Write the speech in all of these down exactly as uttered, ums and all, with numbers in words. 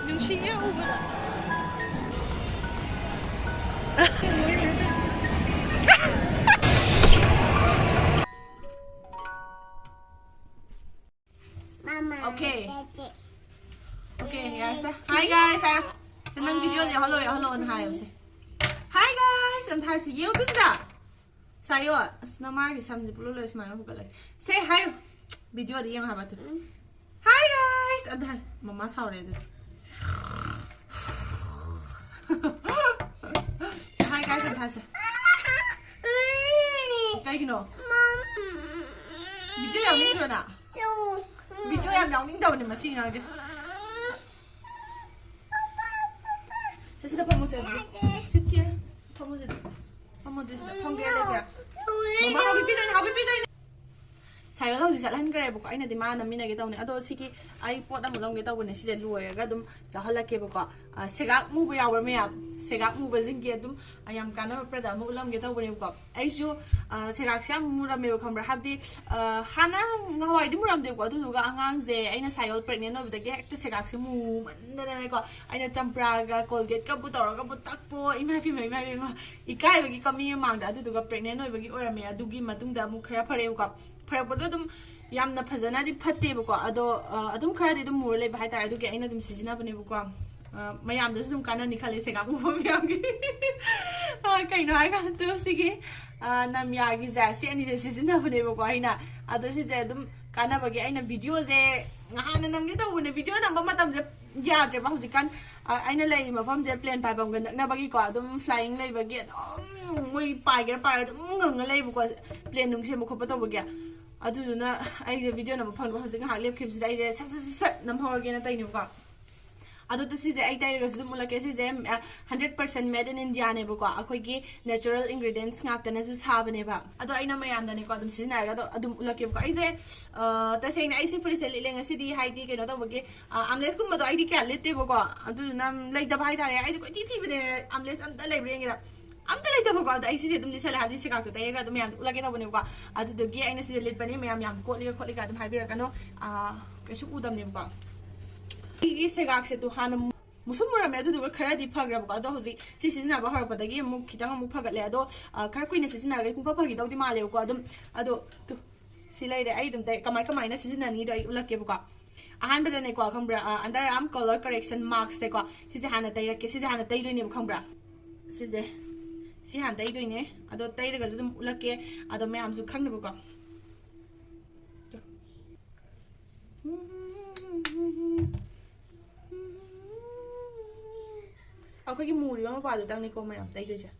ꯅꯨꯡꯁꯤꯌꯦ ꯎꯕꯗ꯫ Okay. Okay, ꯌꯥꯔꯦꯁꯦ. Hi guys ꯍꯥꯏꯔꯣ꯫ ꯁꯦ, ꯅꯪ video ꯗ ꯌꯥꯎꯍꯜꯂꯣ, ꯌꯥꯎꯍꯜꯂꯣꯅ ꯍꯥꯏꯌꯣꯁꯦ꯫ Hi guys ꯑꯝꯇ ꯍꯥꯏꯔꯁꯦ꯫ ꯌꯦꯡꯉꯨ ꯇꯨ ꯁꯤꯗ꯫ ꯁꯥꯏꯌꯣ꯫ ꯑꯁ, ꯅꯃꯥꯒꯤ ꯁꯝꯁꯦ ꯄꯨꯂꯞ ꯂꯣꯏ ꯁꯨꯃꯥꯏꯅ ꯍꯨꯒꯠꯂꯒꯦ꯫ ꯁꯦ ꯍꯥꯏꯌꯣ꯫ Video ꯗ ꯌꯦꯡꯉꯣ ꯍꯥꯏꯕ ꯑꯗꯨ꯫ Hi guys ꯑꯝꯇ ꯍꯥꯏ꯫ ꯃꯃꯥ ꯁꯥꯎꯔꯦ ꯑꯗꯨꯗꯤ꯫ Hi guys ꯑꯝꯇ ꯍꯥꯏꯁꯦ꯫ ꯀꯩꯒꯤꯅꯣ? Video ꯌꯥꯎꯅꯤꯡꯗ꯭ꯔꯣ ꯅꯪ? Video ꯌꯥꯝ ꯌꯥꯎꯅꯤꯡꯗꯕꯅꯦ ꯃꯁꯤ ꯑꯉꯥꯡꯁꯦ꯫ ꯁꯦ, ꯁꯤꯗ ꯐꯝꯃꯣꯁꯦ ꯑꯗꯨꯗꯤ꯫ Sit here. ꯐꯝꯃꯣꯁꯦ ꯑꯗꯨꯗꯤ꯫ ꯐꯝꯃꯣ ꯑꯗꯨꯗꯤ ꯁꯤꯗ꯫ ꯐꯝꯒꯦ ꯂꯩꯇꯦ꯫ ꯃꯃꯥ ꯍꯥꯎꯕꯤ ꯄꯤꯗꯣꯏꯅꯦ, ꯍꯥꯎꯕꯤ ꯄꯤꯗꯣꯏꯅꯦ꯫ ꯁꯥꯏꯌꯣ ꯍꯧꯖꯤꯛ ꯆꯠꯍꯟꯈ꯭ꯔꯦꯕꯀꯣ꯫ ꯑꯩꯅꯗꯤ ꯃꯥ ꯅꯝꯃꯤꯟꯅꯒꯦ ꯇꯧꯕꯅꯦ꯫ ꯑꯗꯣ ꯁꯤꯒꯤ ꯑꯩ ꯄꯣꯠ ꯑꯃꯨꯛ ꯂꯧꯒꯦ ꯇꯧꯕꯅꯦ꯫ ꯁꯤꯁꯦ ꯂꯣꯏꯔꯒ ꯑꯗꯨꯝ ꯌꯥꯎꯍꯜꯂꯛꯀꯦꯕꯀꯣ꯫ ꯑ, ꯁꯦꯒꯥꯛ ꯃꯨꯕ ꯌꯥꯎꯕ꯭ꯔꯥ ꯃꯌꯥꯝ? ꯁꯦꯒꯥꯛ ꯃꯨꯕꯁꯤꯡꯒꯤ ꯑꯗꯨꯝ, ꯑ, ꯌꯥꯝ ꯀꯥꯟꯅꯕ product ꯑꯃ ꯎꯠꯂꯝꯒꯦ ꯇꯧꯕꯅꯦꯕꯀꯣ꯫ ꯑꯩꯁꯨ, ꯑ, ꯁꯦꯒꯥꯛꯁꯦ ꯌꯥꯝ ꯃꯨꯔꯝꯃꯦꯕ, ꯈꯪꯕ꯭ꯔꯥ? ꯍꯥꯏꯕꯗꯤ, ꯑ, ꯍꯥꯟꯅ ꯉꯍꯥꯟꯋꯥꯏꯗꯤ ꯃꯨꯔꯝꯗꯦꯕꯀꯣ꯫ ꯑꯗꯨꯗꯨꯒ ꯑꯉꯥꯡꯁꯦ ꯑꯩꯅ ꯁꯥꯏꯌꯣ pregnant ꯑꯣꯏꯕꯗꯒꯤ ꯍꯦꯛꯇ ꯁꯦꯒꯥꯛꯁꯦ ꯃꯨꯃꯟꯗꯅꯅꯦꯀꯣ꯫ ꯑꯩꯅ ꯆꯝꯄ꯭ꯔꯥꯒ Colgate ꯀꯕꯨ ꯇꯧꯔꯒꯕꯨ ꯇꯛꯄꯣ꯫ ꯏꯃꯥ ꯏꯄꯦꯝꯃ, ꯏꯃꯥ ꯏꯄꯦꯝꯃ꯫ ꯏꯀꯥꯏꯕꯒꯤꯀꯣ ꯃꯤ ꯃꯃꯥꯡꯗ꯫ ꯑꯗꯨꯗꯨꯒ pregnant ꯑꯣꯏꯕꯒꯤ ꯑꯣꯏꯔꯝꯃꯦ꯫ ꯑꯗꯨꯒꯤ ꯃꯇꯨꯡꯗ ꯑꯃꯨꯛ ꯈꯔ ꯐꯔꯦꯕꯀꯣ꯫ ꯐꯔꯛꯄꯗꯣ ꯑꯗꯨꯝ ꯌꯥꯝꯅ ꯐꯖꯅꯗꯤ ꯐꯠꯇꯦꯕꯀꯣ꯫ ꯑꯗꯣ, ꯑ, ꯑꯗꯨꯝ ꯈꯔꯗꯤ ꯑꯗꯨꯝ ꯃꯨꯔ ꯂꯩꯕ ꯍꯥꯏꯇꯥꯔꯦ꯫ ꯑꯗꯨꯒꯤ ꯑꯩꯅ ꯑꯗꯨꯝ ꯁꯤꯖꯤꯟꯅꯕꯅꯦꯕꯀꯣ꯫ ꯑ, ꯃꯌꯥꯝꯗꯁꯨ ꯑꯗꯨꯝ ꯀꯥꯟꯅꯅꯤ ꯈꯜꯂꯦ ꯁꯦꯒꯥꯛ ꯃꯨꯕ ꯃꯌꯥꯝꯒꯤ꯫ ꯑ, ꯀꯩꯅꯣ ꯍꯥꯏꯀꯥꯟꯗ ꯁꯤꯒꯤ, ꯑ, ꯅꯝꯌꯥꯒꯤꯁꯦ ꯁꯤ ꯑꯅꯤꯁꯦ ꯁꯤꯖꯤꯟꯅꯕꯅꯦꯕꯀꯣ ꯑꯩꯅ꯫ ꯑꯗꯣ ꯁꯤꯁꯦ ꯑꯗꯨꯝ ꯀꯥꯟꯅꯕꯒꯤ ꯑꯩꯅ videoꯁꯦ ꯉꯍꯥꯟꯅ ꯅꯝꯒꯦ ꯇꯧꯕꯅꯦ꯫ Video ꯅꯝꯕ ꯃꯇꯝꯁꯦ ꯌꯥꯗ꯭ꯔꯦꯕ ꯍꯧꯖꯤꯛꯀꯥꯟ꯫ ꯑ, ꯑꯩꯅ ꯂꯩꯔꯤ ꯃꯐꯝꯁꯦ plane ꯄꯥꯏꯐꯝꯒ ꯅꯛꯅꯕꯒꯤꯀꯣ, ꯑꯗꯨꯝ flying ꯂꯩꯕꯒꯤ ꯑꯗꯨꯝ ꯃꯣꯏ ꯄꯥꯏꯒꯦꯔꯥ ꯄꯥꯏꯔꯣꯏ ꯑꯗꯨꯝ ꯉꯪꯉ ꯂꯩꯕꯀꯣ, plane ꯅꯨꯡ ꯁꯦꯝꯕ ꯈꯣꯠꯄ ꯇꯧꯕꯒꯤ꯫ ꯑꯗꯨꯗꯨꯅ ꯑꯩꯁꯦ video ꯅꯝꯕ ꯐꯪꯗꯕ ꯍꯧꯖꯤꯛ ꯉꯥꯏꯍꯥꯛ ꯂꯦꯞꯈꯤꯕꯁꯤꯗ ꯑꯩꯁꯦ ꯁꯠ ꯁꯠ ꯁꯠ ꯁꯠ ꯅꯝꯍꯧꯔꯒꯦꯅ ꯇꯧꯔꯤꯅꯦꯕꯀꯣ꯫ ꯑꯗꯣ ꯇꯨ ꯁꯤꯁꯦ ꯑꯩ ꯇꯩꯔꯒꯁꯨ ꯑꯗꯨꯝ ꯎꯠꯂꯛꯀꯦ꯫ ꯁꯤꯁꯦ, ꯑ, hundred percent made in Indiaꯅꯦꯕꯀꯣ, ꯑꯩꯈꯣꯏꯒꯤ natural ingredients ꯉꯥꯛꯇꯅꯁꯨ ꯁꯥꯕꯅꯦꯕ꯫ ꯑꯗꯣ ꯑꯩꯅ ꯃꯌꯥꯝꯗꯅꯦꯀꯣ ꯑꯗꯨꯝ ꯁꯤꯖꯤꯟꯅꯔꯒ ꯑꯗꯣ ꯑꯗꯨꯝ ꯎꯠꯂꯛꯀꯦꯕꯀꯣ꯫ ꯑꯩꯁꯦ, ꯑ, ꯇꯁꯦꯡꯅ ꯑꯩꯁꯦ ꯐꯨꯔꯤꯠꯁꯦ ꯂꯤꯠꯂꯦ ꯉꯁꯤꯗꯤ, ꯍꯥꯏꯗꯤ ꯀꯩꯅꯣ ꯇꯧꯕꯒꯤ, ꯑ, armlessꯀꯨꯝꯕꯗꯣ ꯑꯩꯗꯤ ꯀꯌꯥ ꯂꯤꯠꯇꯦꯕꯀꯣ꯫ ꯑꯗꯨꯗꯨꯅ ꯂꯩꯇꯕ ꯍꯥꯏꯇꯥꯔꯦ꯫ ꯑꯩꯗꯤ ꯀꯣꯏꯊꯤ ꯊꯤꯕꯅꯦ, armless ꯑꯝꯇ ꯂꯩꯕ꯭ꯔꯥ ꯌꯦꯡꯒꯦꯅ꯫ ꯑꯝꯇ ꯂꯩꯇꯕꯀꯣ꯫ ꯑꯗꯣ ꯑꯩ ꯁꯤꯁꯦ ꯑꯗꯨꯝ ꯂꯤꯠꯁꯜꯂꯦ, ꯍꯥꯏꯕꯗꯤ ꯁꯦꯒꯥꯛꯇꯣ ꯇꯩꯔꯒ ꯑꯗꯨꯝ ꯃꯌꯥꯝꯗ ꯎꯠꯂꯛꯀꯦ ꯇꯧꯕꯅꯦꯕꯀꯣ꯫ ꯑꯗꯨꯗꯨꯒꯤ ꯑꯩꯅ ꯁꯤꯁꯦ ꯂꯤꯠꯄꯅꯦ꯫ ꯃꯌꯥꯝ ꯌꯥꯝ ꯀꯣꯠꯂꯤꯒ ꯈꯣꯠꯂꯤꯒ ꯑꯗꯨꯝ ꯍꯥꯏꯕꯤꯔꯛꯀꯅꯣ꯫ ꯑꯥ, ꯀꯩꯁꯨ ꯎꯗꯕꯅꯦꯕꯀꯣ꯫ ꯑꯩꯒꯤ ꯁꯦꯒꯥꯛꯁꯦ ꯇꯨ ꯍꯥꯟꯅ ꯃꯨ-, ꯃꯨꯁꯨꯝ ꯃꯨꯔꯝꯃꯦ, ꯑꯗꯨꯗꯨꯒ ꯈꯔꯗꯤ ꯐꯈ꯭ꯔꯦꯕꯀꯣ꯫ ꯑꯗꯣ ꯍꯧꯖꯤꯛ ꯁꯤ ꯁꯤꯖꯤꯟꯅꯕ ꯍꯧꯔꯛꯄꯗꯒꯤ ꯑꯃꯨꯛ ꯈꯤꯇꯪ ꯑꯃꯨꯛ ꯐꯒꯠꯂꯦ꯫ ꯑꯗꯣ, ꯑ, ꯈꯔ ꯀꯨꯏꯅ ꯁꯤꯖꯤꯟꯅꯔꯒꯗꯤ ꯄꯨꯡꯐ ꯐꯈꯤꯗꯧꯗꯤ ꯃꯥꯜꯂꯦꯕꯀꯣ꯫ ꯑꯗꯨꯝ, ꯑꯗꯣ ꯇꯨ, ꯁꯤ ꯂꯩꯔꯦ꯫ ꯑꯩ ꯑꯗꯨꯝ ꯇꯩ-, ꯀꯃꯥꯏ ꯀꯃꯥꯏꯅ ꯁꯤꯖꯤꯟꯅꯅꯤꯗꯣ ꯑꯩ ꯎꯠꯂꯛꯀꯦꯕꯀꯣ꯫ ꯑꯍꯥꯟꯕꯗꯅꯦꯀꯣ, ꯈꯪꯕ꯭ꯔꯥ, ꯑ, Under Arm Color Correction Maskꯁꯦꯀꯣ, ꯁꯤꯁꯦ ꯍꯥꯟꯅ ꯇꯩꯔꯛꯀꯦ꯫ ꯁꯤꯁꯦ ꯍꯥꯟꯅ ꯇꯩꯗꯣꯏꯅꯦꯕ, ꯈꯪꯕ꯭ꯔꯥ? ꯁꯤꯁꯦ, ꯁꯤ ꯍꯥꯟꯅ ꯇꯩꯗꯣꯏꯅꯦ꯫ ꯑꯗꯣ ꯇꯩꯔꯒꯁꯨ ꯑꯗꯨꯝ ꯎꯠꯂꯛꯀꯦ, ꯑꯗꯣ ꯃꯌꯥꯝꯁꯨ ꯈꯪꯅꯕꯀꯣ꯫ ꯑꯩꯈꯣꯏꯒꯤ ꯃꯨꯔꯤꯕ ꯃꯄꯥꯗꯨꯗꯪꯅꯤꯀꯣ ꯃꯌꯥꯝ ꯇꯩꯗꯣꯏꯁꯦ꯫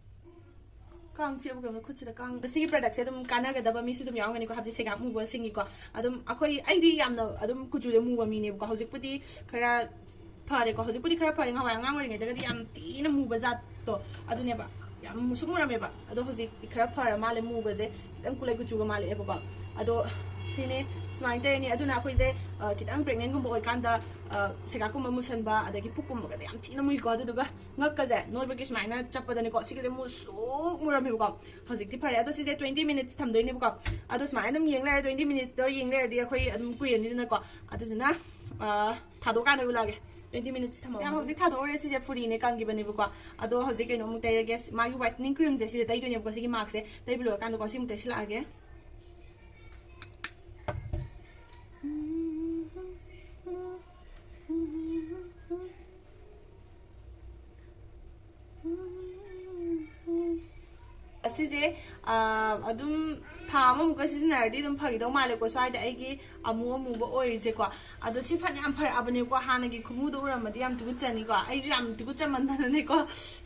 ꯀꯥꯡ ꯆꯤꯛꯑꯕ ꯀꯩꯅꯣ ꯈꯨꯠꯁꯤꯗ ꯀꯥꯡ꯫ ꯃꯁꯤꯒꯤ productꯁꯦ ꯑꯗꯨꯝ ꯀꯥꯟꯅꯒꯗꯕ ꯃꯤꯁꯨ ꯑꯗꯨꯝ ꯌꯥꯎꯔꯝꯒꯅꯤꯀꯣ, ꯍꯥꯏꯕꯗꯤ ꯁꯦꯒꯥꯛ ꯃꯨꯕꯁꯤꯡꯒꯤꯀꯣ꯫ ꯑꯗꯨꯝ ꯑꯩꯈꯣꯏ, ꯑꯩꯗꯤ ꯌꯥꯝꯅ ꯑꯗꯨꯝ ꯀꯨꯆꯨꯁꯦ ꯃꯨꯕ ꯃꯤꯅꯦꯕꯀꯣ꯫ ꯍꯧꯖꯤꯛꯄꯨꯗꯤ ꯈꯔ ꯐꯔꯦꯀꯣ, ꯍꯧꯖꯤꯛꯄꯨꯗꯤ ꯈꯔ ꯐꯔꯦ꯫ ꯉꯍꯥꯟꯋꯥꯏ ꯑꯉꯥꯡ ꯑꯣꯏꯔꯤꯉꯩꯗꯒꯗꯤ ꯌꯥꯝ ꯊꯤꯅ ꯃꯨꯕ ꯖꯥꯠꯇꯣ ꯑꯗꯨꯅꯦꯕ, ꯌꯥꯝ ꯃꯨꯁꯨꯛ ꯃꯨꯔꯝꯃꯦꯕ꯫ ꯑꯗꯣ ꯍꯧꯖꯤꯛꯇꯤ ꯈꯔ ꯐꯔ ꯃꯥꯜꯂꯦ, ꯃꯨꯕꯁꯦ ꯈꯤꯇꯪ ꯀꯨꯂꯩ ꯀꯨꯆꯨꯒ ꯃꯥꯜꯂꯛꯑꯦꯕꯀꯣ꯫ ꯑꯗꯣ ꯁꯤꯅꯦ, ꯁꯨꯃꯥꯏꯅ ꯇꯧꯔꯅꯤ꯫ ꯑꯗꯨꯅ ꯑꯩꯈꯣꯏꯁꯦ, ꯑ, ꯈꯤꯇꯪ pregnantꯒꯨꯝꯕ ꯑꯣꯏꯀꯥꯟꯗ, ꯑ, ꯁꯦꯒꯥꯛꯀꯨꯝꯕ ꯃꯨꯁꯟꯕ, ꯑꯗꯒꯤ ꯄꯨꯛꯀꯨꯝꯕꯒꯁꯦ ꯌꯥꯝ ꯊꯤꯅ ꯃꯨꯏꯀꯣ꯫ ꯑꯗꯨꯗꯨꯒ ꯉꯛꯀꯁꯦ ꯅꯣꯏꯕꯒꯤ ꯁꯨꯃꯥꯏꯅ ꯆꯞꯄꯗꯅꯤꯀꯣ, ꯁꯤꯒꯁꯦ ꯃꯨꯁꯨꯛ ꯃꯨꯔꯝꯃꯦꯕꯀꯣ꯫ ꯍꯧꯖꯤꯛꯇꯤ ꯐꯔꯦ꯫ ꯑꯗꯣ ꯁꯤꯁꯦ twenty minutes ꯊꯝꯗꯣꯏꯅꯦꯕꯀꯣ꯫ ꯑꯗꯣ ꯁꯨꯃꯥꯏꯅ ꯑꯗꯨꯝ ꯌꯦꯡ ꯂꯩꯔꯦ, twenty minutesꯇꯣ ꯌꯦꯡ ꯂꯩꯔꯗꯤ ꯑꯩꯈꯣꯏ ꯑꯗꯨꯝ ꯀꯨꯏꯔꯅꯤꯗꯅꯀꯣ꯫ ꯑꯗꯨꯗꯨꯅ, ꯑ, ꯊꯥꯗꯣꯛꯀꯥꯟꯗ ꯎꯠꯂꯛꯑꯒꯦ꯫ Twenty minutes ꯊꯝꯃꯣ꯫ ꯌꯥꯝ ꯍꯧꯖꯤꯛ ꯊꯥꯗꯣꯛꯎꯔꯦ꯫ ꯁꯤꯁꯦ ꯐꯨꯔꯤꯅꯦ, ꯀꯪꯈꯤꯕꯅꯦꯕꯀꯣ꯫ ꯑꯗꯣ ꯍꯧꯖꯤꯛ ꯀꯩꯅꯣꯃꯨꯛ ꯇꯩꯔꯒꯦ꯫ ꯃꯥꯒꯤ whitening creamꯁꯦ ꯁꯤꯗ ꯇꯩꯗꯣꯏꯅꯦꯕꯀꯣ꯫ ꯁꯤꯒꯤ maskꯁꯦ ꯇꯩꯕ ꯂꯣꯏꯔꯀꯥꯟꯗꯀꯣ ꯁꯤꯃꯨꯛ ꯇꯩꯁꯤꯜꯂꯛꯑꯒꯦ꯫ ꯑꯁꯤꯁꯦ, ꯑ, ꯑꯗꯨꯝ ꯊꯥ ꯑꯃꯃꯨꯛꯀ ꯁꯤꯖꯤꯟꯅꯔꯗꯤ ꯑꯗꯨꯝ ꯐꯈꯤꯗꯧ ꯃꯥꯜꯂꯦꯀꯣ꯫ ꯁ꯭ꯋꯥꯏꯗ ꯑꯩꯒꯤ ꯑꯃꯨ ꯑꯃꯨꯕ ꯑꯣꯏꯔꯤꯁꯦꯀꯣ꯫ ꯑꯗꯣ ꯁꯤ ꯐꯅ ꯌꯥꯝ ꯐꯔꯛꯑꯕꯅꯦꯀꯣ꯫ ꯍꯥꯟꯅꯒꯤ ꯈꯨꯃꯨꯗꯣ ꯎꯔꯝꯃꯗꯤ ꯌꯥꯝ ꯇꯨꯀꯠꯆꯅꯤꯀꯣ꯫ ꯑꯩꯁꯨ ꯌꯥꯝ ꯇꯨꯀꯠꯆꯃꯟꯗꯅꯅꯦꯀꯣ,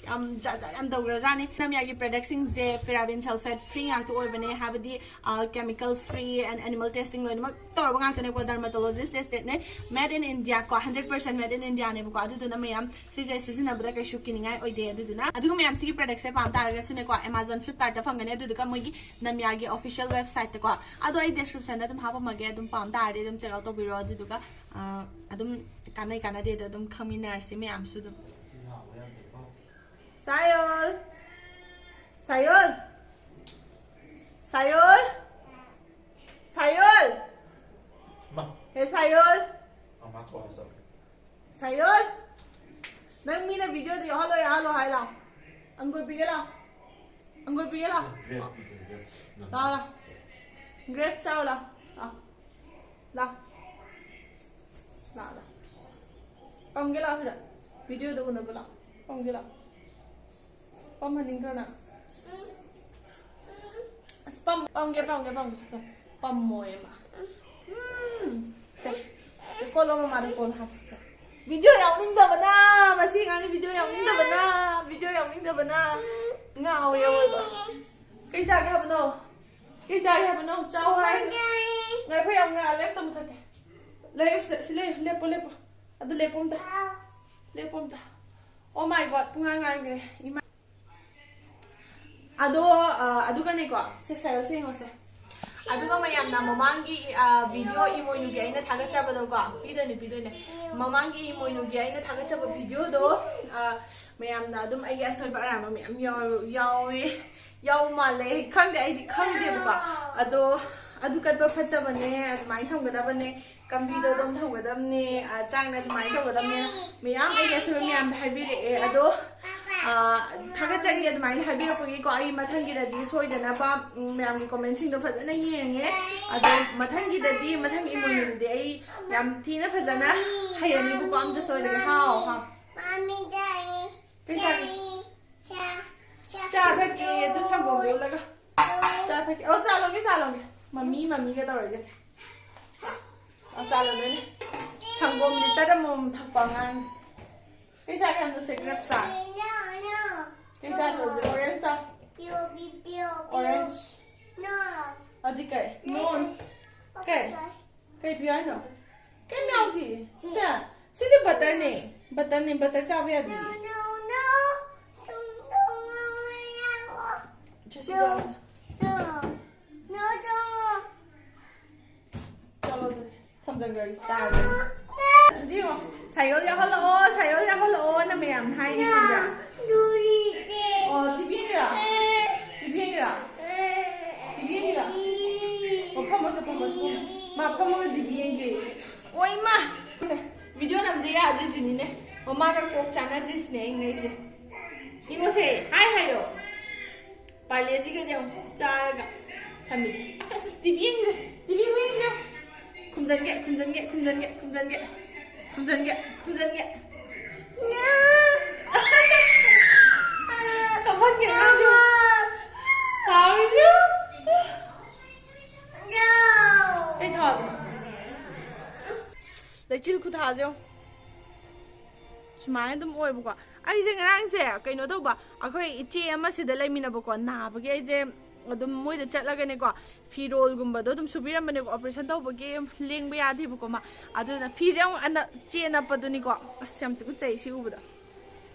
ꯌꯥꯝ ꯖꯥꯠ ꯖꯥꯠ ꯌꯥꯝ ꯇꯧꯈ꯭ꯔꯖꯥꯠꯅꯤ꯫ ꯅꯝꯌꯥꯒꯤ productꯁꯤꯡꯁꯦ paraben sulfate free ꯉꯥꯛꯇ ꯑꯣꯏꯕꯅꯦ, ꯍꯥꯏꯕꯗꯤ, ꯑ, chemical free and animal testing ꯂꯣꯏꯅꯃꯛ ꯇꯧꯔꯕ ꯉꯥꯛꯇꯅꯦꯀꯣ꯫ Dermatologist testedꯅꯦ, made in India ꯀꯣ, hundred percent made in Indiaꯅꯦꯕꯀꯣ꯫ ꯑꯗꯨꯗꯨꯅ ꯃꯌꯥꯝ ꯁꯤꯁꯦ ꯁꯤꯖꯤꯟꯅꯕꯗ ꯀꯩꯁꯨ ꯀꯤꯅꯤꯡꯉꯥꯏ ꯑꯣꯏꯗꯦ꯫ ꯑꯗꯨꯗꯨꯅ ꯑꯗꯨꯒꯨꯝꯕ ꯃꯌꯥꯝꯁꯤꯒꯤ productꯁꯦ ꯄꯥꯝ ꯇꯥꯔꯒꯁꯨꯅꯦꯀꯣ, Amazon, Flipkartꯇ ꯐꯪꯒꯅꯤ꯫ ꯑꯗꯨꯗꯨꯒ ꯃꯣꯏꯒꯤ ꯅꯝꯌꯥꯒꯤ official websiteꯇꯀꯣ꯫ ꯑꯗꯣ ꯑꯩ descriptionꯗ ꯑꯗꯨꯝ ꯍꯥꯞꯄꯝꯃꯒꯦ, ꯑꯗꯨꯝ ꯄꯥꯝ ꯇꯥꯔꯗꯤ ꯑꯗꯨꯝ check out ꯇꯧꯕꯤꯔꯣ꯫ ꯑꯗꯨꯗꯨꯒ, ꯑ, ꯑꯗꯨꯝ ꯀꯥꯟꯅꯩ ꯀꯥꯟꯅꯗꯦꯗꯣ ꯑꯗꯨꯝ ꯈꯪꯃꯤꯟꯅꯔꯁꯤ ꯃꯌꯥꯝꯁꯨ ꯑꯗꯨꯝ꯫ ꯁꯥꯌꯣꯜ! ꯁꯥꯌꯣꯜ! ꯁꯥꯌꯣꯜ! ꯁꯥꯌꯣꯜ! ꯃꯥ꯫ ꯍꯦ ꯁꯥꯌꯣꯜ! ꯃꯃꯥ ꯊꯣꯛꯂꯛꯑ ꯆꯠꯂꯦ꯫ ꯁꯥꯏꯌꯣꯟ, ꯅꯪ ꯃꯤꯅ ꯚꯤꯗꯤꯑꯣꯗ ꯌꯥꯎꯍꯜꯂꯣ, ꯌꯥꯎꯍꯜꯂꯣ ꯍꯥꯏ ꯂꯥꯎ꯫ ꯑꯪꯒꯨꯔ ꯄꯤꯒꯦ ꯂꯥꯎ꯫ ꯑꯪꯒꯨꯔ ꯄꯤꯒꯦ ꯂꯥꯎ꯫ ꯂꯥꯎ, ꯂꯥꯎ꯫ ꯒ꯭ꯔꯦꯞ ꯆꯥꯎ ꯂꯥꯎ꯫ ꯂꯥꯎ꯫ ꯂꯥꯎ꯫ ꯂꯥꯎ, ꯂꯥꯎ꯫ ꯄꯝꯒꯦ ꯂꯥꯎ ꯁꯤꯗ꯫ ꯚꯤꯗꯤꯑꯣꯗ ꯎꯅꯕ ꯂꯥꯎ꯫ ꯄꯝꯒꯦ ꯂꯥꯎ꯫ ꯄꯝꯍꯟꯅꯤꯡꯗ꯭ꯔꯣ ꯅꯪ? ꯑꯁ, ꯄꯝ-, ꯄꯝꯒꯦ, ꯄꯝꯒꯦ, ꯄꯝꯒꯦ꯫ ꯁꯦ, ꯄꯝꯃꯣꯌꯦ ꯃꯥ꯫ ꯎꯝ꯫ ꯁꯦ, ꯁꯦ, ꯀꯣꯜꯂꯣ ꯃꯃꯥꯗ ꯀꯣꯜ ꯍꯥꯞꯄꯣ꯫ ꯁꯦ꯫ ꯚꯤꯗꯤꯑꯣ ꯌꯥꯎꯅꯤꯡꯗꯕꯅ, ꯃꯁꯤ ꯑꯉꯥꯡꯁꯤ ꯚꯤꯗꯤꯑꯣ ꯌꯥꯎꯅꯤꯡꯗꯕꯅ, ꯚꯤꯗꯤꯑꯣ ꯌꯥꯎꯅꯤꯡꯗꯕꯅ ꯉꯥꯎꯋꯦ ꯑꯑꯣꯏꯕ꯫ ꯀꯩ ꯆꯥꯒꯦ ꯍꯥꯏꯕꯅꯣ? ꯀꯩ ꯆꯥꯒꯦ ꯍꯥꯏꯕꯅꯣ? ꯆꯥꯎ ꯍꯥꯏ꯫ ꯉꯥꯏꯈꯣ, ꯌꯥꯝ ꯉꯥꯜꯂꯦ, ꯑꯝꯇ ꯃꯨꯊꯠꯀꯦ꯫ ꯂꯩꯌꯨ ꯁꯤꯗ, ꯁꯤ ꯂꯩꯌꯨ, ꯂꯦꯞꯄꯣ, ꯂꯦꯞꯄꯣ꯫ ꯑꯗꯨ ꯂꯦꯞꯄꯣ ꯑꯝꯇ꯫ ꯂꯦꯞꯄꯣ ꯑꯝꯇ꯫ Oh my God, ꯄꯨꯡꯉꯥꯟ ꯉꯥꯟꯈ꯭ꯔꯦ꯫ ꯏꯃꯥ꯫ ꯑꯗꯣ, ꯑ, ꯑꯗꯨꯒꯅꯦꯀꯣ, ꯁꯦ, ꯁꯥꯏꯌꯣꯟ, ꯁꯦ ꯌꯦꯡꯉꯣꯁꯦ꯫ ꯑꯗꯨꯒ ꯃꯌꯥꯝꯅ ꯃꯃꯥꯡꯒꯤ, ꯑ, ꯚꯤꯗꯤꯑꯣ ꯏꯃꯣꯏꯅꯨꯒꯤ ꯑꯩꯅ ꯊꯥꯒꯠꯆꯕꯗꯣꯀꯣ, ꯄꯤꯗꯣꯏꯅꯦ, ꯄꯤꯗꯣꯏꯅꯦ꯫ ꯃꯃꯥꯡꯒꯤ ꯏꯃꯣꯏꯅꯨꯒꯤ ꯑꯩꯅ ꯊꯥꯒꯠꯆꯕ ꯚꯤꯗꯤꯑꯣꯗꯣ, ꯑ, ꯃꯌꯥꯝꯅ ꯑꯗꯨꯝ ꯑꯩꯒꯤ ꯑꯁꯣꯏꯕ ꯑꯔꯥꯟꯕ ꯃꯌꯥꯝ ꯌꯥꯎ-, ꯌꯥꯎꯋꯦ, ꯌꯥꯎ ꯃꯥꯜꯂꯦ, ꯈꯪꯗꯦ, ꯑꯩꯗꯤ ꯈꯪꯗꯦꯕꯀꯣ꯫ ꯑꯗꯣ ꯑꯗꯨ ꯀꯠꯄ ꯐꯠꯇꯕꯅꯦ, ꯑꯗꯨꯃꯥꯏꯅ ꯊꯝꯒꯗꯕꯅꯦ, ꯀꯝꯕꯤꯗ ꯑꯗꯨꯝ ꯊꯝꯒꯗꯕꯅꯦ, ꯑ, ꯆꯥꯡꯅ ꯑꯗꯨꯃꯥꯏꯅ ꯇꯧꯒꯗꯕꯅꯦ꯫ ꯃꯌꯥꯝ ꯑꯩꯒꯤ ꯑꯁꯣꯏꯕ ꯃꯌꯥꯝꯗ ꯍꯥꯏꯕꯤꯔꯛꯑꯦ꯫ ꯑꯗꯣ, ꯑ, ꯊꯥꯒꯠꯆꯔꯤ ꯑꯗꯨꯃꯥꯏꯅ ꯍꯥꯏꯕꯤꯔꯛꯄꯒꯤꯀꯣ꯫ ꯑꯩ ꯃꯊꯪꯒꯤꯗꯗꯤ ꯁꯣꯏꯗꯅꯕ, ꯎꯝ, ꯃꯌꯥꯝꯒꯤ ꯀꯣꯃꯦꯟꯁꯤꯡꯗꯣ ꯐꯖꯅ ꯌꯦꯡꯉꯦ꯫ ꯑꯗꯣ ꯃꯊꯪꯒꯤꯗꯗꯤ, ꯃꯊꯪ ꯏꯃꯣꯏꯅꯨꯗꯗꯤ ꯑꯩ ꯌꯥꯝ ꯊꯤꯅ ꯐꯖꯅ ꯍꯩꯔꯅꯤꯕꯀꯣ꯫ ꯑꯝꯇ ꯁꯣꯏꯗꯅ꯫ ꯍꯥꯎ, ꯍꯥꯎ꯫ ꯀꯩ ꯆꯥꯒꯦ? ꯆꯥ ꯊꯛꯀꯦ, ꯑꯗꯨ ꯁꯪꯒꯣꯝ ꯌꯣꯜꯂꯒ꯫ ꯆꯥ ꯊꯛꯀꯦ꯫ ꯑꯣ, ꯆꯥ ꯂꯣꯟꯒꯦ, ꯆꯥ ꯂꯣꯟꯒꯦ꯫ ꯃꯃꯤ, ꯃꯃꯤꯒ ꯇꯧꯔꯒꯦ꯫ ꯑꯣ, ꯆꯥ ꯂꯣꯟꯗꯣꯏꯅꯦ꯫ ꯁꯪꯒꯣꯝ ꯂꯤꯇꯔ ꯑꯃꯃꯝ ꯊꯛꯄ ꯑꯉꯥꯡꯅꯦ꯫ ꯀꯩ ꯆꯥꯒꯦ ꯍꯥꯏꯕꯅꯣ? ꯁꯦ, ꯒ꯭ꯔꯦꯞ ꯆꯥ꯫ ꯀꯩ ꯆꯥ ꯇꯧꯁꯦ? ꯑꯣꯔꯦꯟꯖ ꯆꯥ꯫ ꯑꯣꯔꯦꯟꯖ꯫ ꯑꯗꯨꯗꯤ ꯀꯩ? ꯅꯣꯟ꯫ ꯀꯩ? ꯀꯩ ꯄꯤꯌꯨ ꯍꯥꯏꯅꯣ? ꯀꯩꯝ ꯌꯥꯎꯗꯦ꯫ ꯁꯦ, ꯁꯤꯗꯤ ꯕꯇꯔꯅꯦ꯫ ꯕꯇꯔꯅꯦ, ꯕꯇꯔ ꯆꯥꯕ ꯌꯥꯗꯦ꯫ ꯁꯦ, ꯁꯤ ꯆꯥꯎꯁꯦ꯫ ꯆꯠꯂꯣ ꯑꯗꯨꯗꯤ꯫ ꯊꯝꯖꯟꯈ꯭ꯔꯒꯦ꯫ ꯇꯥꯔꯦ꯫ ꯑꯗꯨꯗꯤ ꯌꯦꯡꯉꯣ꯫ ꯁꯥꯏꯌꯣꯜ ꯌꯥꯎꯍꯜꯂꯛꯑꯣ, ꯁꯥꯏꯌꯣꯜ ꯌꯥꯎꯍꯜꯂꯛꯑꯣꯅ ꯃꯌꯥꯝꯅ ꯍꯥꯏꯅꯤ ꯈꯪꯕ꯭ꯔꯥ? ꯑꯣ, ꯇꯤꯚꯤ ꯌꯦꯡꯉꯤꯔꯥ? ꯇꯤꯚꯤ ꯌꯦꯡꯉꯤꯔꯥ? ꯇꯤꯚꯤ ꯌꯦꯡꯉꯤꯔꯥ? ꯑꯣ, ꯐꯝꯃꯣ ꯁꯦ, ꯐꯝꯃꯣ ꯁꯦ, ꯐꯝꯃꯣ꯫ ꯃꯥ ꯐꯝꯃꯒ ꯇꯤꯚꯤ ꯌꯦꯡꯒꯦ꯫ ꯑꯣ, ꯏꯃꯥ! ꯁꯦ, ꯚꯤꯗꯤꯑꯣ ꯅꯝꯁꯦ ꯌꯥꯗ꯭ꯔꯤꯁꯤꯅꯤꯅꯦ, ꯃꯃꯥꯒ ꯀꯣꯛ ꯆꯥꯅꯗ꯭ꯔꯤꯁꯤꯅꯦ ꯑꯩ ꯉꯛꯏꯁꯦ꯫ ꯌꯦꯡꯉꯣꯁꯦ, ꯍꯥꯏ ꯍꯥꯏꯌꯣ꯫ ꯄꯥꯔꯂꯦꯖꯤꯒꯁꯦ ꯑꯃꯨꯛ ꯆꯥꯔꯒ ꯊꯝꯃꯤ꯫ ꯑꯁ ꯑꯁ ꯑꯁ, ꯇꯤꯚꯤ ꯌꯦꯡꯁꯦ, ꯇꯤꯚꯤ ꯑꯃꯨꯛ ꯌꯦꯡꯁꯦ꯫ ꯈꯨꯝꯖꯟꯒꯦ, ꯈꯨꯝꯖꯟꯒꯦ, ꯈꯨꯝꯖꯟꯒꯦ, ꯈꯨꯝꯖꯟꯒꯦ, ꯈꯨꯝꯖꯟꯒꯦ, ꯈꯨꯝꯖꯟꯒꯦ꯫ ꯀꯞꯍꯟꯒꯦ ꯑꯉꯥꯡꯁꯦ꯫ ꯁꯥꯎꯔꯤꯁꯦ꯫ ꯀꯩ ꯊꯥꯕꯅꯣ? ꯂꯩꯆꯤꯜ ꯈꯨꯊꯥꯁꯦ ꯌꯦꯡꯉꯣ꯫ ꯁꯨꯃꯥꯏꯅ ꯑꯗꯨꯝ ꯑꯣꯏꯕꯀꯣ꯫ ꯑꯩꯁꯦ ꯉꯔꯥꯡꯁꯦ ꯀꯩꯅꯣ ꯇꯧꯕ, ꯑꯩꯈꯣꯏ ꯏꯆꯦ ꯑꯃ ꯁꯤꯗ ꯂꯩꯃꯤꯟꯅꯕꯀꯣ, ꯅꯥꯕꯒꯤ ꯑꯩꯁꯦ ꯑꯗꯨꯝ ꯃꯣꯏꯗ ꯆꯠꯂꯒꯅꯦꯀꯣ, ꯐꯤꯔꯣꯜꯒꯨꯝꯕꯗꯣ ꯑꯗꯨꯝ ꯁꯨꯕꯤꯔꯝꯕꯅꯦꯀꯣ, ꯑꯣꯄꯔꯦꯁꯟ ꯇꯧꯕꯒꯤ ꯂꯦꯡꯕ ꯌꯥꯗꯦꯕꯀꯣ ꯃꯥ꯫ ꯑꯗꯨꯅ ꯐꯤꯁꯦ ꯑꯃꯨꯛ ꯑꯅ-, ꯆꯦ ꯑꯅꯞꯄꯗꯨꯅꯤꯀꯣ꯫ ꯑꯁ, ꯌꯥꯝ ꯇꯨꯀꯠꯆꯩ ꯁꯤ ꯎꯕꯗ꯫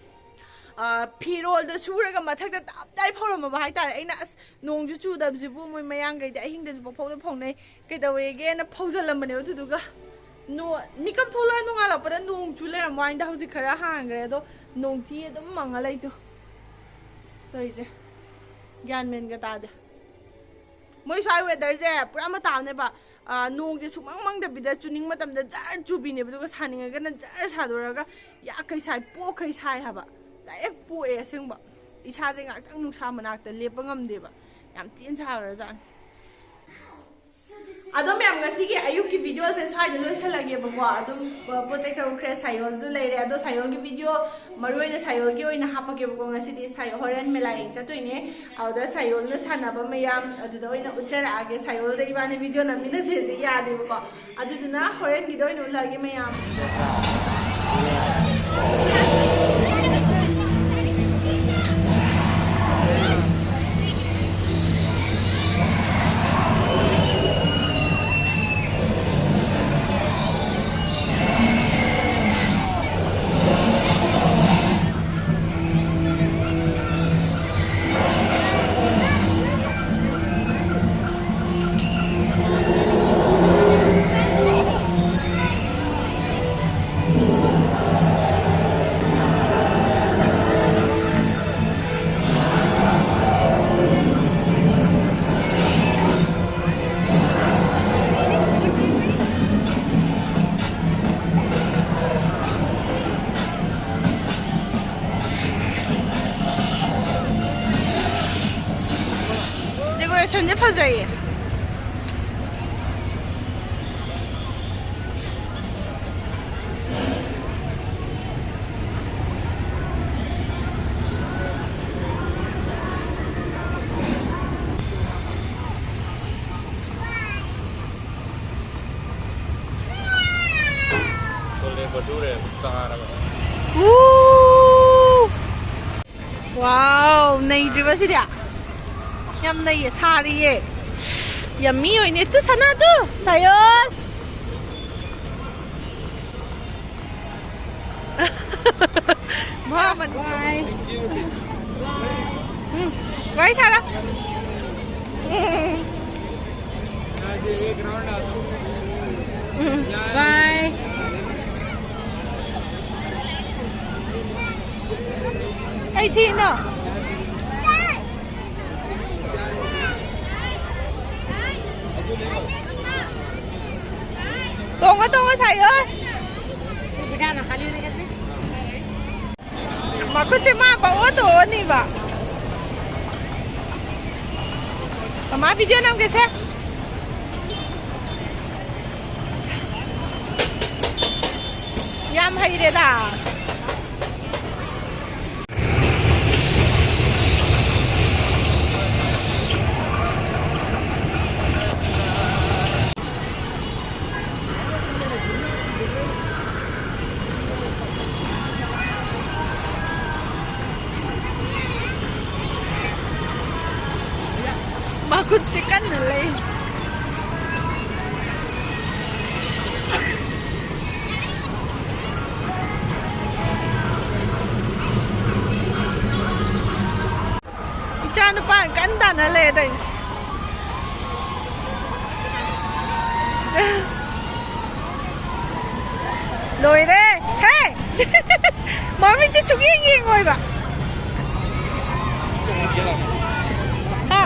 ꯑ, ꯐꯤꯔꯣꯜꯗꯣ ꯁꯨꯔꯒ ꯃꯊꯛꯇ ꯇꯞ ꯇꯥꯏ ꯐꯧꯔꯝꯃꯕ ꯍꯥꯏꯇꯥꯔꯦ꯫ ꯑꯩꯅ, "ꯑꯁ, ꯅꯣꯡꯁꯨ ꯆꯨꯗꯕꯁꯤꯕꯨ ꯃꯣꯏ ꯃꯌꯥꯡꯈꯩꯗꯤ ꯑꯍꯤꯡꯗꯁꯨ ꯄꯪꯐꯧꯗ ꯐꯧꯅꯩ, ꯀꯩꯗꯧꯋꯦꯒꯦꯅ?" ꯐꯧꯖꯜꯂꯝꯕꯅꯦꯕ꯫ ꯑꯗꯨꯗꯨꯒ ꯅꯣ-, ꯃꯤꯀꯞ ꯊꯣꯛꯂꯛꯑ ꯅꯣꯡꯉꯥꯜꯂꯛꯄꯗ ꯅꯣꯡ ꯆꯨ ꯂꯩꯔꯝꯕ ꯋꯥꯅꯤꯗ꯫ ꯍꯧꯖꯤꯛ ꯈꯔ ꯍꯥꯡꯈ꯭ꯔꯦ, ꯑꯗꯣ ꯅꯣꯡꯊꯤ ꯑꯗꯨꯝ ꯃꯪꯉ ꯂꯩꯇꯣ ꯇꯧꯔꯤꯁꯦ꯫ ꯒ꯭ꯌꯥꯟ ꯃꯦꯟꯒ ꯇꯥꯗꯦ꯫ ꯃꯣꯏ ꯁ꯭ꯋꯥꯏ ꯋꯦꯗꯔꯁꯦ ꯄꯨꯔꯥ ꯃꯇꯥ ꯑꯃꯅꯦꯕ꯫ ꯑ, ꯅꯣꯡꯁꯦ ꯁꯨꯡꯃꯪ ꯃꯪꯗꯕꯤꯗ ꯆꯨꯅꯤꯡ ꯃꯇꯝꯗ ꯖꯔ ꯆꯨꯕꯤꯅꯦꯕ, ꯑꯗꯨꯒ ꯁꯥꯅꯤꯡꯉꯒꯅ ꯖꯔ ꯁꯥꯗꯣꯔꯒ ꯌꯥꯈꯩ ꯁꯥꯏ, ꯄꯣꯛꯈꯩ ꯁꯥꯏ ꯍꯥꯏꯕ꯫ ꯗꯥꯏꯔꯦꯛ ꯄꯣꯛꯑꯦ ꯑꯁꯦꯡꯕ꯫ ꯏꯁꯥꯁꯦ ꯉꯥꯛꯇꯪ ꯅꯨꯡꯁꯥ ꯃꯅꯥꯛꯇ ꯂꯦꯞꯄ ꯉꯝꯗꯦꯕ꯫ ꯌꯥꯝ ꯊꯤꯅ ꯁꯥꯈ꯭ꯔꯖꯥꯠꯅꯤ꯫ ꯑꯗꯣ ꯃꯌꯥꯝ, ꯉꯁꯤꯒꯤ ꯑꯌꯨꯛꯀꯤ ꯚꯤꯗꯤꯑꯣꯁꯦ ꯁ꯭ꯋꯥꯏꯗ ꯂꯣꯏꯁꯤꯜꯂꯒꯦꯕꯀꯣ꯫ ꯑꯗꯨꯝ, ꯑ, ꯄꯣꯠ ꯆꯩ ꯈꯔ ꯎꯈ꯭ꯔꯦ, ꯁꯥꯏꯌꯣꯜꯁꯨ ꯂꯩꯔꯦ꯫ ꯑꯗꯣ ꯁꯥꯏꯌꯣꯜꯒꯤ ꯚꯤꯗꯤꯑꯣ ꯃꯔꯨ ꯑꯣꯏꯅ ꯁꯥꯏꯌꯣꯜꯒꯤ ꯑꯣꯏꯅ ꯍꯥꯞꯄꯛꯀꯦꯕꯀꯣ꯫ ꯉꯁꯤꯗꯤ ꯁꯥꯏ-, ꯍꯣꯔꯦꯟ ꯃꯦꯂꯥ ꯌꯦꯡ ꯆꯠꯇꯣꯏꯅꯦ꯫ ꯑꯗꯨꯗ ꯁꯥꯏꯌꯣꯜꯅ ꯁꯥꯟꯅꯕ ꯃꯌꯥꯝ ꯑꯗꯨꯗ ꯑꯣꯏꯅ ꯎꯠꯆꯔꯛꯑꯒꯦ꯫ ꯁꯥꯏꯌꯣꯜꯁꯦ ꯏꯕꯥꯅꯤ ꯚꯤꯗꯤꯑꯣ ꯅꯝꯃꯤꯟꯅꯁꯦꯁꯦ ꯌꯥꯗꯦꯕꯀꯣ꯫ ꯑꯗꯨꯗꯨꯅ ꯍꯣꯔꯦꯟꯒꯤꯗ ꯑꯣꯏꯅ ꯎꯠꯂꯛꯑꯒꯦ ꯃꯌꯥꯝ꯫ ꯁꯤꯅ ꯐꯖꯩꯌꯦ꯫ ꯎ! ꯋꯥꯎ, ꯅꯩꯗ꯭ꯔꯤꯕ ꯁꯤꯗꯤ? ꯌꯥꯝ ꯅꯩꯌꯦ, ꯁꯥꯔꯤꯌꯦ꯫ ꯌꯝꯃꯤ ꯑꯣꯏꯅꯦ꯫ ꯇꯨ ꯁꯅꯥ ꯇꯨ, ꯁꯥꯌꯣꯟ꯫ ꯃꯥꯃꯟ꯫ ꯎꯝ, ꯋꯥꯔꯤ ꯁꯥꯔꯣ꯫ ꯎꯝ꯫ ꯎꯝ, bye꯫ ꯀꯩ ꯊꯤꯅꯣ? ꯇꯣꯡꯉꯣ, ꯇꯣꯡꯉꯣ, ꯁꯥꯏꯑꯣ꯫ ꯃꯈꯨꯠꯁꯦ ꯃꯥ ꯄꯪꯑꯣꯠꯇ ꯑꯣꯠꯅꯤꯕ꯫ ꯃꯃꯥ video ꯅꯝꯒꯦꯁꯦ꯫ ꯌꯥꯝ ꯍꯩꯔꯦꯗ꯫ ꯃꯈꯨꯠꯁꯦ ꯀꯟꯅ ꯂꯩ꯫ ꯏꯆꯥ ꯅꯨꯄꯥ ꯀꯟꯅ ꯇꯥꯟꯅ ꯂꯩ ꯇꯧꯔꯤꯁꯦ꯫ ꯂꯣꯏꯔꯦ꯫ ꯍꯦ! ꯃꯃꯤꯠꯁꯦ ꯁꯨꯛꯌꯦꯡ ꯌꯦꯡꯉꯣꯏꯕ꯫ ꯍꯥ?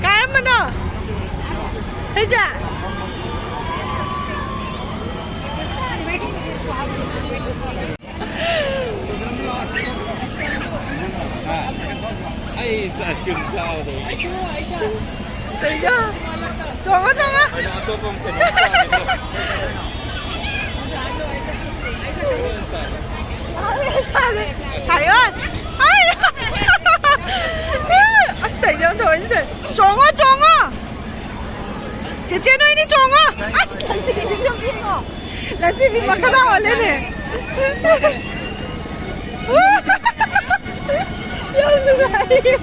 ꯀꯔꯝꯕꯅꯣ? ꯍꯩꯖꯥ? ꯑꯩ ꯑꯥꯏꯁ ꯀ꯭ꯔꯤꯝ ꯆꯥꯕꯗꯣ꯫ ꯀꯩꯅꯣ? ꯆꯣꯡꯉꯣ, ꯆꯣꯡꯉꯣ꯫ ꯑꯩꯅ ꯑꯇꯣꯞꯄ ꯑꯃ ꯀꯩꯅꯣꯝ ꯆꯥꯒꯦ꯫ ꯁꯥꯏꯌꯣꯟ꯫ ꯑꯥꯏ꯫ ꯑꯁ, ꯀꯩꯅꯣ ꯇꯧꯔꯤꯁꯦ? ꯆꯣꯡꯉꯣ, ꯆꯣꯡꯉꯣ꯫ ꯆꯦꯆꯦ ꯅꯣꯏꯅꯤ ꯆꯣꯡꯉꯣ꯫ ꯑꯁ, ꯂꯟꯆꯤꯕꯤ ꯌꯦꯡꯉꯣ꯫ ꯂꯟꯆꯤꯕꯤ ꯃꯈꯥꯗ ꯑꯣꯜꯂꯦꯅꯦ꯫ ꯌꯥꯝ ꯅꯨꯡꯉꯥꯏꯌꯦ꯫